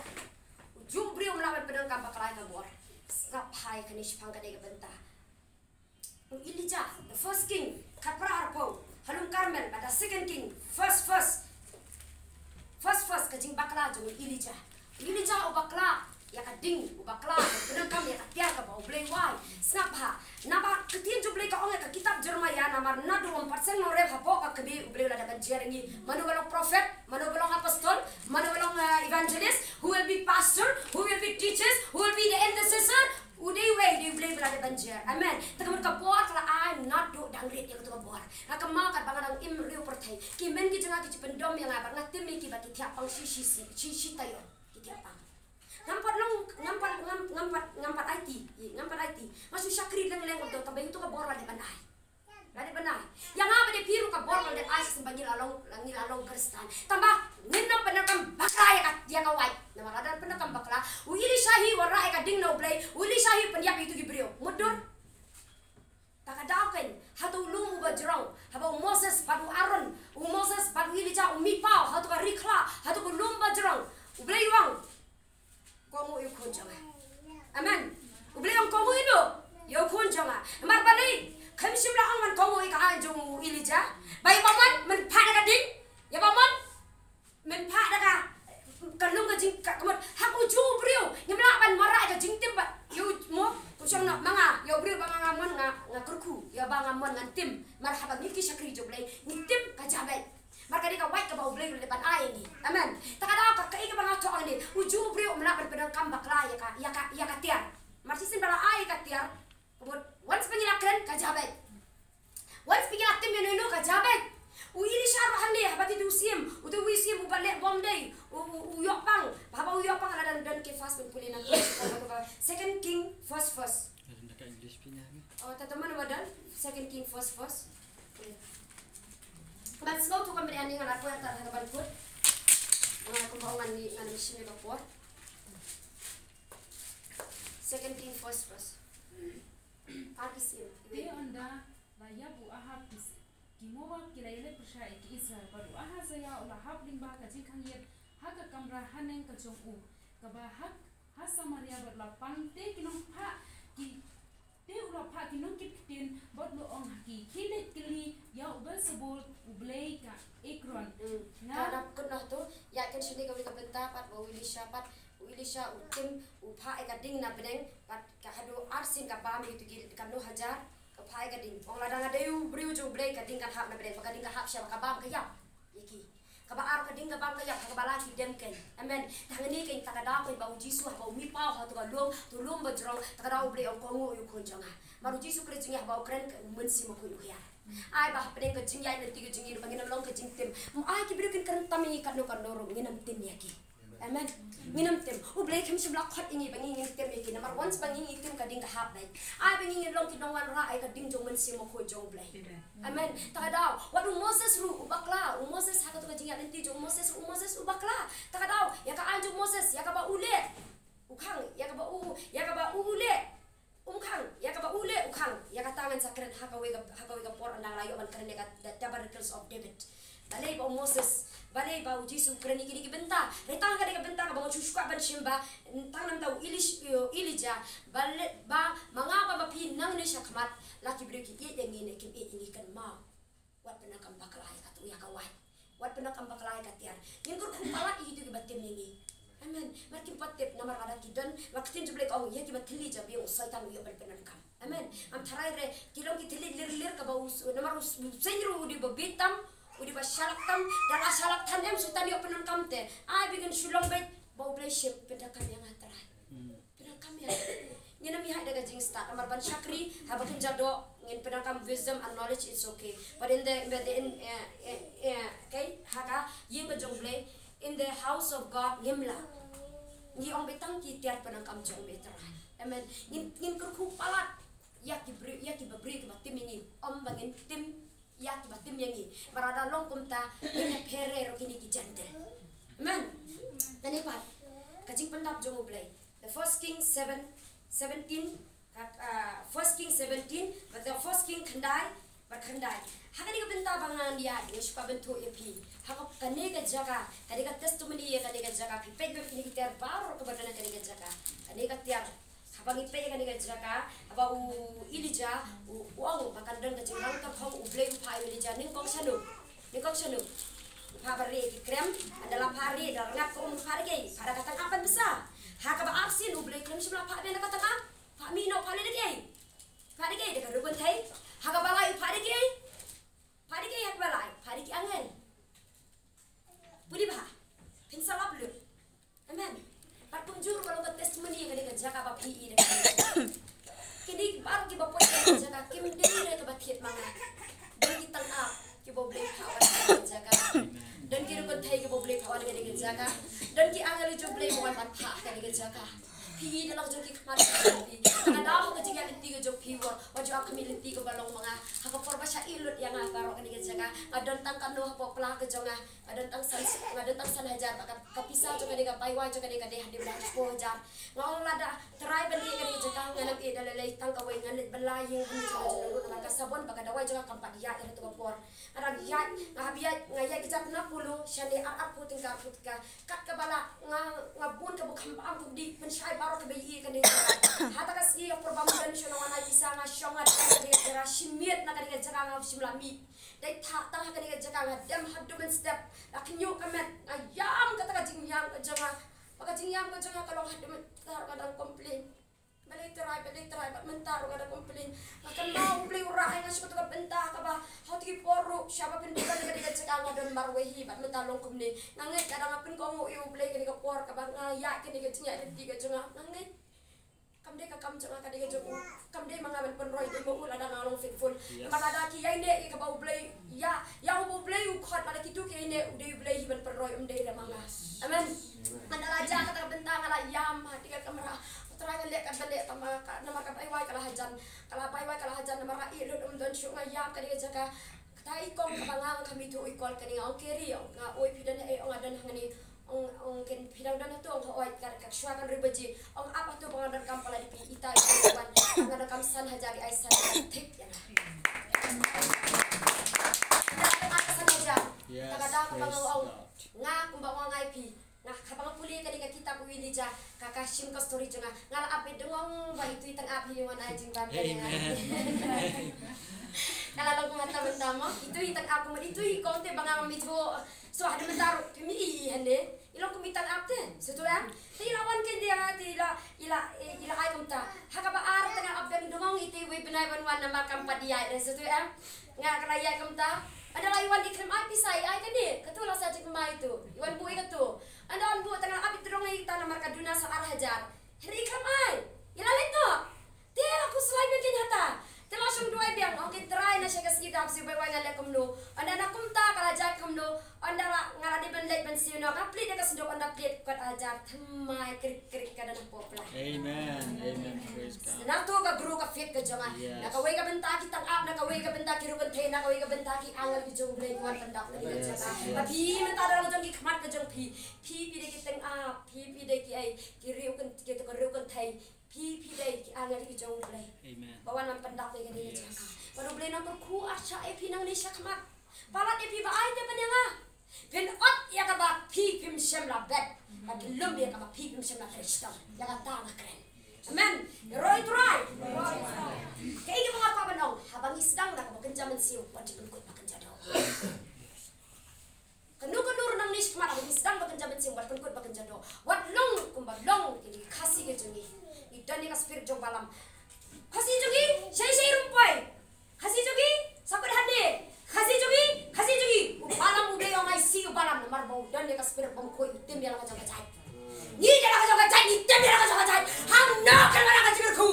Ujuh u briew um lah ban pyndonkam bakla ïa ka bor. Ai kane shipang ka dei ka bynta u Elijah, the first king, khatphra arphew, ha lum Karmel, bad the second king, first, first, first, first, ka jingbakla jong u Elijah. U Elijah u bakla ïa ka ding, u bakla, u pyndonkam ïa ka tiar kaba U Blei u ai. Sngap bha, naba ka ktien jong U Blei ka ong ïa ka kitab Jeremiah, namar naduh ym pat seng nongrep hapoh ka kmie U Blei u la dep ban jer ïa ngi. Mano ba long prophet, mano ba long apostle, mano ba long, uh, evangelist, who will be pastor, who will be teachers, who will be the intercessor, u dei uwei, u dei U Blei ba la dep ban jer. Amen. Te ka mut ka bor ka la ai naduh dang rit ïa kato ka bor. Nga kynmaw katba nga dang im riew pyrthei, ki hynmen ki jong nga ki ju pyndom ïa nga bad nga tim ïa ki ba ki thiah pang shi, shi, shi, shi taïew. Ki thiah pang. Ngam pat long, ngam pat, ngam, ngam pat, ngam pat aiti, ngam pat aiti. Nga shu shakri leng leng, tang ba ïa kato ka bor la dep ban ai. La dep ban ai. Ïa nga bad ïa phi ruh ka bor la dep ai shisien ba ngi la long, ngi la long Khristan. Tang ba ngin ym pyndonkam bakla ïa ka, ïa ka wait. Namar lada pyndonkam bakla, u Elisha hi u wanrah ïa ka ding na U Blei, u Elisha hi u pynïap ïa kito ki briew. Mutdur. Ta ka daw keiñ, hato u lum uba jrong, haba u Moses bad u Aaron, u Moses bad u Elijah u mih paw hato ka ri khla, hato ka lum ba jrong, U Blei u ong, kohnguh ïa u khun jong nga. Amen. U Blei u ong kohnguh ïa u, ïa u khun jong nga. Namar balei? Khlem shym la ong ban kohnguh ïa ka aiñ jong u Elijah. Ba ïa ba mon, men phah da ka ding. Ïa ba mon, men phah da ka, ka lum ka jing, ka, ka mut, ha uju u briew ngim lah ban mareh ïa ka jingtim ba, ïa u, mo, u shong noh ma nga, ïa u briew ba nga, nga mon nga, nga kyrkhu, ïa ba nga mon ngan tim. Mar haba ngi ki shakri jong U Blei, ngi tim ka jabeit. Mar ka dei ka wait kaba U Blei u la dep ban ai ïa ngi. Amen. Ta ka daw ka, kaei kaba nga thoh hangne, uju u briew um lah ban pyndonkam bakla ïa ka, ïa ka, ïa ka tiar. Mar shisien ba la ai ïa ka tiar, ka mut, once ba ngi la kren ka jabeit. Once ba ngi la tim ïano ïano ka jabeit. U Elisha ruh hangne, haba te u siem, uto u siem uba leh bom dei, u, u, u ïoh pang, haba u ïoh pang la dang don ki verse ban pule na Second King first verse. Ada ka English punya ni. Oh, ta tama nama don Second King first verse. Pule. Ban sngewthuh ka meriah ni nga la poi atat ha ka ban put. Nga kumba ong ngan ni ngan shim ïa ka por. Second King first verse. Ar ki siem. Te ynda la ïap u Ahab ki, ki Moab ki la ïaleh pyrshah ïa ki Israel, bad u Ahaziah u la hap lyngba ka jingkhang ïit ha ka kamra haneng ka jong u kaba ha, ha Samaria, bad u la pang te ki nongphah ki, te u la phah ki nongkit ktien, bad u la ong ha ki, khie leit kylli ïa u Beelzebul, u blei ka Ekron. Hmm. Nga. Ka dap kut noh tu, ïa ken shini kawei ka bynta pat ba u Elisha pat, u Elisha u tim, u phah ïa ka ding na bneng, pat ka haduh arsien ka bam ïa kito ki katno hajar, ka phah ïa ka ding. Ong lada nga dei u briew jong U Blei ka ding kan hap na bneng, ba ka ding ka hap sha ba ka bam ka ïap. Ïa ki. Kaba ar ka ding ka bam ka ïap, ha kaba la ki dem keiñ. Amen. Te hangne keiñ ta ka daw keiñ ba u Jisu haba u mih paw ha to ka lum, to lum ba jrong, ta ka daw U Blei ong kohnguh ïa u khun jong nga. Mar u Jisu Khrist jong ngi haba u kren ka u Mynsiem Bakhuid u hiar. Ai ba hapdeng ka jingïaid lynti ka jong ngi ruh ba ngin ym long ka jingtim. Ym ai ki briew kin kren tam ïa ngi katno katno ruh ngin ym tim ïa ki. Amen. Ngin ym tim. U Blei khlem shym la khot ïa ngi ba ngi ngin tim ïa ki. Namar once ba ngi ngi tim ka ding ka hap beit. Ai ba ngi ngin long ki nongwanrah ïa ka ding jong u Mynsiem Bakhuid jong U Blei. Amen. Ta ka daw wat u Moses ruh u bakla, u Moses ha kato ka jingïaid lynti jong u Moses ruh u Moses u bakla. Ta ka daw ïa ka aiñ jong u Moses, ïa kaba u leh u khang, ïa kaba u, ïa kaba u leh um khang, ïa kaba u leh u khang. Ïa kata ngan sa kren ha kawei ka, ha kawei ka por, ynda nga la ïoh ban kren ïa ka The Tabernacles of David. Balei ba u Moses, balei ba u Jisu u kren ïa kine ki bynta. Dei tang kane ka bynta kaba nga shu shu kwah ban shim ba tang namar u Elish-, u Elijah, balei ba ma nga bad ma phi nangne shakhmat la ki briew ki ïeit ïa ngi ne kim ïeit ïa ngi, kynmaw. Wat pyndonkam bakla ïa kato, ïa ka wait. Wat pyndonkam bakla ïa ka tiar. Ngin kyrkhu palat ïa kito kiba tim ïa ngi. Amen. Mar kim pat tip namar lada ki don, la ka ktien jong U Blei ka ong ïa kiba thylli jabieng u Soitan u ïoh ban pyndonkam. Amen. Ngam tharai re ki long ki thylli lir lir kaba u s-, namar u s-, u seiñ ruh u dei ba bieit tam, u dei ba shalak tam, da la shalak than em Soitan ïoh pyndonkam te. Ai ba ngin shu long beit ba U Blei shim, pyndonkam ïa nga Trai. Pyndonkam ïa. Ngin ym ïaid da ka jingstad, namar ban shakri haba kynja doh ngin pyndonkam wisdom and knowledge, it's okay. But in the, but in, eh, eh, eh, okay, ha ka ïing ka jong U Blei, in the house of God ngim lah. Ngi ong beit tang ki tiar pyndonkam jong U Blei Trai. Amen. Ngin, ngin kyrkhu palat ïa ki briew, ïa kiba briew kiba tim ïa ngi. Ym ba ngin tim ïa kiba tim ïa ngi. Ba lada long kumta, ngin ïa pher ruh kine ki Jentil. Amen. Kane pat ka jingpyndap jong U Blei. The First King seven, seventeen, ka, ah, First King seventeen, bad the First King khyndai, bad khyndai. Ha kane ka bynta ba ngan ïa, nga shu kwah ban thoh ïa phi. Ha ka, kane ka jaka, kane ka testimony ïa kane ka jaka, phi peit bad kine ki tiar baroh kaba don ha kane ka jaka. Kane ka tiar, ha Ba ngi peit ïa kane ka jaka, ba u Elijah, u, u ong ba kan don ka jingrang ka khong, U Blei u phah ïa u Elijah, nyngkong shano. Nyngkong shano. U phah ban rieh ïa ki krem, ynda la phah rieh, da rngat ka um, u phah da kaei, phah da ka tang-ap ban bsa. Ha kaba arsien U Blei khlem shym la phah biang da ka tang-ap. Phah mih noh, phah leh da kaei. Phah da kaei, da ka riewkynthei. Ha kaba lai u phah da kaei. Phah da kaei ha kaba lai, phah da ki angel. Pule bha. Phin sa lap lut. Amen. Bad kumjuh ruh ka long ka testimony ïa kane ka jaka ba phi i da kane. Kine baroh kiba poi ha kane ka jaka kim dei re kaba thied ma nga. Don ki tang-ap kiba U Blei phah wan ha kane ka jaka. Don ki riewkynthei kiba U Blei phah wan ha kane ka jaka. Don ki angel jong U Blei ba wan ban phah ha kane ka jaka. Phi i da la ka jong ki khmat jong phi. Tang ka daw ha ka jingïaid lynti ka jong phi, wat ju ap khmih lynti kaba long ma nga. Ha ka por ba shah ïeh lut ïa nga baroh kane ka jaka, nga don tang kano hapoh pla ka jong nga. Nga don tang san, nga don tang san hajar, ba ka, ka pisa jong kane ka bai wai jong kane ka dei hadien ba shiphew hajar. Nga ong lada Trai ban ïeh kane ka jaka, ngan ym ïeh da lei lei, tang kawei, ngan leit bylla ïing bynriew jong nga jong nga ruh namar ka sabon bad ka dawai jong nga kam pat ïaid ha kato ka por. Nga dang ïaid, nga hap ïaid, nga ïaid ki jaka na Polo shane ar, arphew tyngka, arphew tyngka. Kat kaba lah nga, nga bun kaba kham bam, kaba dih pynshai baroh kiba ïohi kane ka jaka. Hata ka sngi ka por ba ym don shuh na wan ai pisa, nga shong nga dih kane ka jaka, shimiet na kane ka jaka, nga shim la mih. Dei tang ha kane ka jaka nga dem haduh mynstep, la khñiuh ka met, nga ïam kata ka jingïam ka jong nga. Ba ka jingïam ka jong nga ka long haduh mynta ruh nga dang complain. Balei Trai, balei Trai, bad mynta ruh nga dang complain. Nga kynmaw U Blei u rah ïa nga sha kata ka bynta kaba ha kito ki por ruh shaba pynbeit ïa kane ka jaka nga don marwei hi, bad mynta long kumne. Nga ngeit lada nga pynkohnguh ïa U Blei kane ka por kaba nga ïaid kane ka jingïaid lynti ka jong nga, nga ngeit kam dei ka kam jong nga, ka dei ka jong u. Kam dei ma nga ban pynroi, dei ma u lada nga long faithful. Namar lada ki ïaineh ïa kaba U Blei, ïa, ïa uba U Blei u khot, lada kito ki ïaineh, u dei U Blei hi ban pynroi, ym dei re ma nga. Amen. Nga la jia kata ka bynta, nga la ïam ha kata ka kamra. Trai, nga leh katba leh, tang ba ka, namar ka bai wai ka la hajan. Ka la bai wai ka la hajan, namar nga ïeh lut ym don shuh, nga ïam kane ka jaka. Kata i kong kaba nga ong kham ithuh, i call kane, nga ong Keri, ong nga, oi phi don haei, ong nga don hangne. Ong, ong Ken, phi dang don hato, ong hooid, ka, ka shuwa ka hynriew baje. Ong ap hato ba nga donkam palat ïa phi, ita i kong wan, nga donkam san hajar, i ai san hajar. Thik ïa nga. Nga donkam san hajar. Yes, kata ka daw kaba nga ong, nga kumba nga ong ïa phi. Nga kaba nga pule kane ka kitab u Elijah, ka, ka shim ka story jong nga. Nga la ap beit dengong ba itu i tang-ap hi wan ai jingbam kane nga. Amen. Ka la long kumta mynta mo. Itu i tang-ap mo, itu i kong te ba nga ngam ithuh. So haduh mynta ruh phim i hynne. I long kum i tang-ap te. Sngewthuh em? Te i la wan kein te ïa nga te i la, i la, i la ai kumta. Ha kaba ar te nga ap beit dengong, ite iwei bnai ban wan namar kam pat ïaid re, sngewthuh em? Nga ka la ïaid kumta. Ynda la i wan i khlem ai pisa, i ai kane. Kato la sa jingmai tu. I wan buh i kato. Ynda wan buh te nga la ap i tyrong ïa ita namar ka duna sa ar hajar. Hynrei i khlem ai. I la leit noh. Te la khuslai biang kein hata. Te la shong duwai biang, ong kein Trai, na sha ka sngi da hap siew bai wai nga leh kumno. Ynda na kumta ka la jia kumno. Ynda la nga la dei ban leit ban siew noh, nga plied da ka synduk, ynda plied kot hajar, thymmai krik krik ka don hapoh pla. Amen. Amen. Praise God. Na to ka grow ka faith ka jong nga. Yes. Na kawei ka bynta ki tang-ap, na kawei ka bynta ki riewkynthei, na kawei ka bynta ki angel ki jong U Blei ki wan pyndap kane ka jaka. Yes. Ba phi mynta da la jong ki khmat ka jong phi. Phi phi dei ki tang-ap, phi phi dei ki ai, ki riew kyn, ki to ka riew kynthei. Phi phi dei ki angel ki jong U Blei. Amen. Ba wan ban pyndap ïa kane ka jaka. Yes. Bad U Blei un kyrkhu arshah ïa phi nangne shakhmat. Palat ïa phi ba ai te ban ïa nga. Phin ot ïa kaba phi phim shym la bet. Bad phin lum ïa kaba phi phim shym la trei shitom. Ïa kata nga kren. Amen. Roi Trai. Kaei kaba nga kwah ban ong, haba ngi sdang da kaba kynja mynsiem, wat ju pynkut ba kynja doh. Kano kano ruh nangne shakhmat, haba ngi sdang ba kynja mynsiem, wat pynkut ba kynja doh. Wat long kumba long kine ki Khasi ki jong ngi. Ngi don ïa ka spirit jong u Balam. Khasi jong ngi, shai shai ruh poi. Khasi jong ngi, sa kut hangne. Khasi jong ngi, Khasi jong ngi. U Balam, U Blei u ong ai si u Balam namar ba u don ïa ka spirit bym khuid, u tim ïa la ka jong ka jait. Ngi ïa la ka jong ka jait, ngi tim ïa la ka jong ka jait. Hangno kan wan ka jingkyrkhu.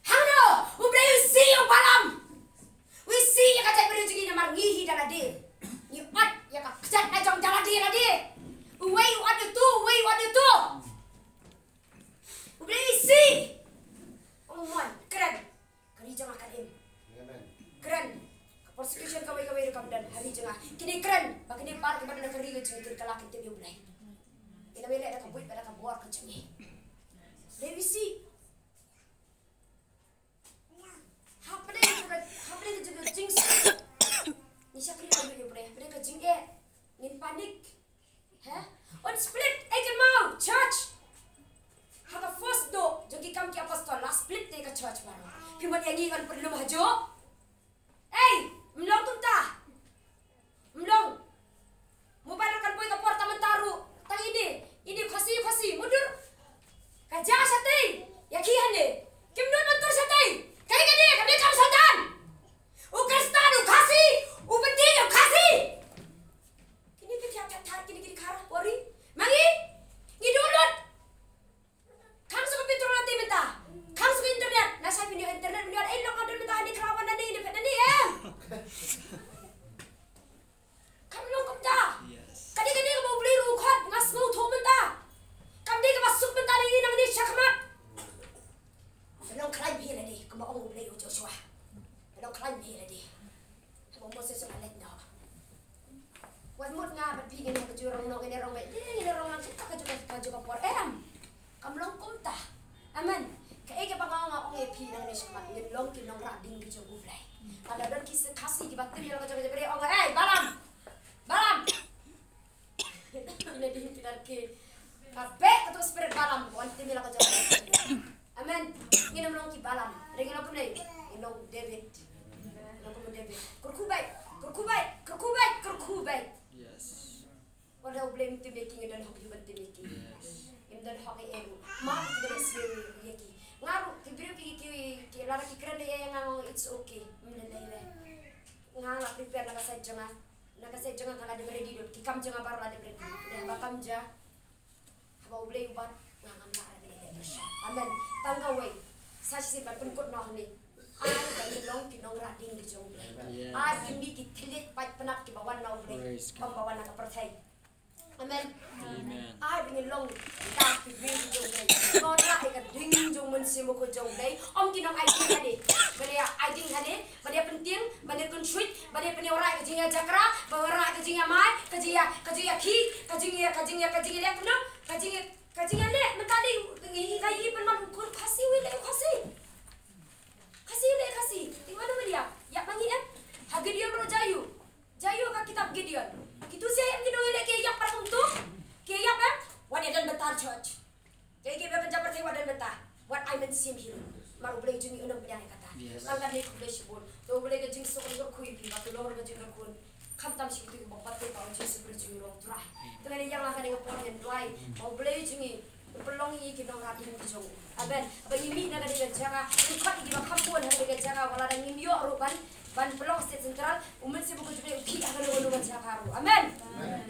Hangno, U Blei u isih ïa u Balam. U isih ïa ka jaitbynriew jong ngi namar ngi hi da lade. Ngi ot ïa ka kjat la jong da lade lade. Uwei u ot ïa utu, uwei u ot ïa utu. U Blei u isih. Oh my, kren. Ka ri jong nga kan im. Amen. Kren. Ka persecution kawei kawei ruh kam don ha ri jong nga. Kine kren. Ba kine baroh kiba don ha ka ri ka jong ngi kin kylla kin tip ïa U Blei. Ïa la me leh da ka buit bad da ka bor ka jong ngi. U Blei u isih. Hapdeng ka, hapdeng ka jing, jing, ngi shakri ïa U Blei, hapdeng ka jingeh ngin panic. He? Un split, eh, kynmaw, church. Church baroh. Phi mut ïa ngi kan pynlum hajuh. Ei, mlong kumta. Mlong. Mobile kan poi ka por tang mynta ruh. Tang ine, ine Khasi, Khasi, mudur. Ka ja shatei. Ïa ki hane. Kim don myntur shatei. Kai ka dei, ka dei kam Soitan. U Khristan, u Khasi, u Beti, u Khasi. Kine ki khia thar, kine ki khara pori. Ma ngi, ngi download. Kham suk computer lati mynta. Kham suk internet. Na sa pynïoh internet, pynïoh ai lok adon mynta ni khraw wan ni ni phet ni em. Kham long kumta. Yes. Kadi kadi ka bau beli rukhot ngas ngau tho mynta. Kam di ka ba suk mynta ni nang ni shakhmat. Long khlaiñ hi ladi, ka ba ong u Blei u Joshua. Long khlaiñ hi ladi. Haba u Moses u la leit noh. Wat mut nga bad phi ngin ïa ka jurong noh, ngin ïa rong beit, ngin ïa rong lang sha ka jong ka, ka jong ka por. Em. Kam long kumta. Amen. Kaei kaba nga ong, nga ong ïa phi nangne shakhmat, ngin long ki nongrah ding ki jong u Blei. Lada don ki Khasi kiba tim ïa la ka jong ka jong ka jong, ong, "Ei, Balam! Balam!" Ina ding ki nar ki. Ka beh kato ka spirit Balam, wan tim ïa la ka jong ka jong. Amen. Ngin ym long ki Balam. Ring long kumne. Ngin long David. Long kum David. Kyrkhu beit. Kyrkhu beit. Kyrkhu beit. Kyrkhu beit. Yes. Wat la u Blei ym tim ïa ki, ngin don hok ïa u ban tim ïa ki. Yes. Ngim don hok ïa em. Ma ki don sniew ïa ki. Nga ruh ki briew ki, ki, ki lada ki kren ïa nga, nga ong it's okay. Ym lei lei re. Nga la prepare na ka side jong nga. Na ka side jong nga ka la dep ready dut, ki kam jong nga baroh la dep ready. Dei haba kam ja, haba u Blei u bat, nga ngam lah re. Amen. Tang kawei, sa shisien ban pynkut noh hangne. Ai ba ngin long ki nongrah ding ki jong u Blei. Yes. Ai ba ngin mih ki thylliej paidpynap kiba wan na u Blei. Praise God. Ym ba wan na ka pyrthei. Amen. Amen. Ai ba ngin long da ki ding jong u Blei. Nongrah ïa ka ding jong u Mynsiem Bakhuid jong u Blei. Ym ki nong ai ding hangne. Ban ïa ai ding hangne. Ban ïa pyntieng, ban ïa kynshuid, ban ïa pynïawarah ka jingïajakra, ban ïawarah ka jingïamai, ka jingïa, ka jingïakhih, ka jingïa, ka jingïa, ka jingïaleh kumno, ka jingïa, ka jingïaleh, mynta dei, i, i, ka i pynman u kur Khasi, u leh Khasi. Khasi u leh Khasi. Te mano ban ïa, ïa ma ngi em. Ha Gideon ruh jia ïa u. Jia ïa u ka kitab Gideon. Kitu sa em ki nongïaleh ki ïap para kumtu. Ki ïap em. Wat ïa don bynta church. Kaei kaei ba pynjah pyrthei wat don bynta. Wat ai mynsiem hi. Namar u Blei jong ngi un ym pdiang ïa kata. Yes. Tang kane khublei shibun. To u Blei ka jingsuk un kyrkhu ïa phi, ba to long ruh ka jingkyrkhu. Khamtam shi kito kiba pat te ba u Jisu Khrist jong ngi long Trai. Te ngan ïa ïeng lang kane ka por ngan duwai ba u Blei jong ngi un pynlong ïa ngi ki nongrah ding ki jong u. Amen. Ba ngi mih na kane ka jaka, ngi khot ïa kiba kham bun ha kane ka jaka, wat la da ngim ïoh ruh ban, ban pynlong stage central, u Mynsiem Bakhuid jong u Blei u khih ha kano kano ka jaka ruh. Amen. Amen.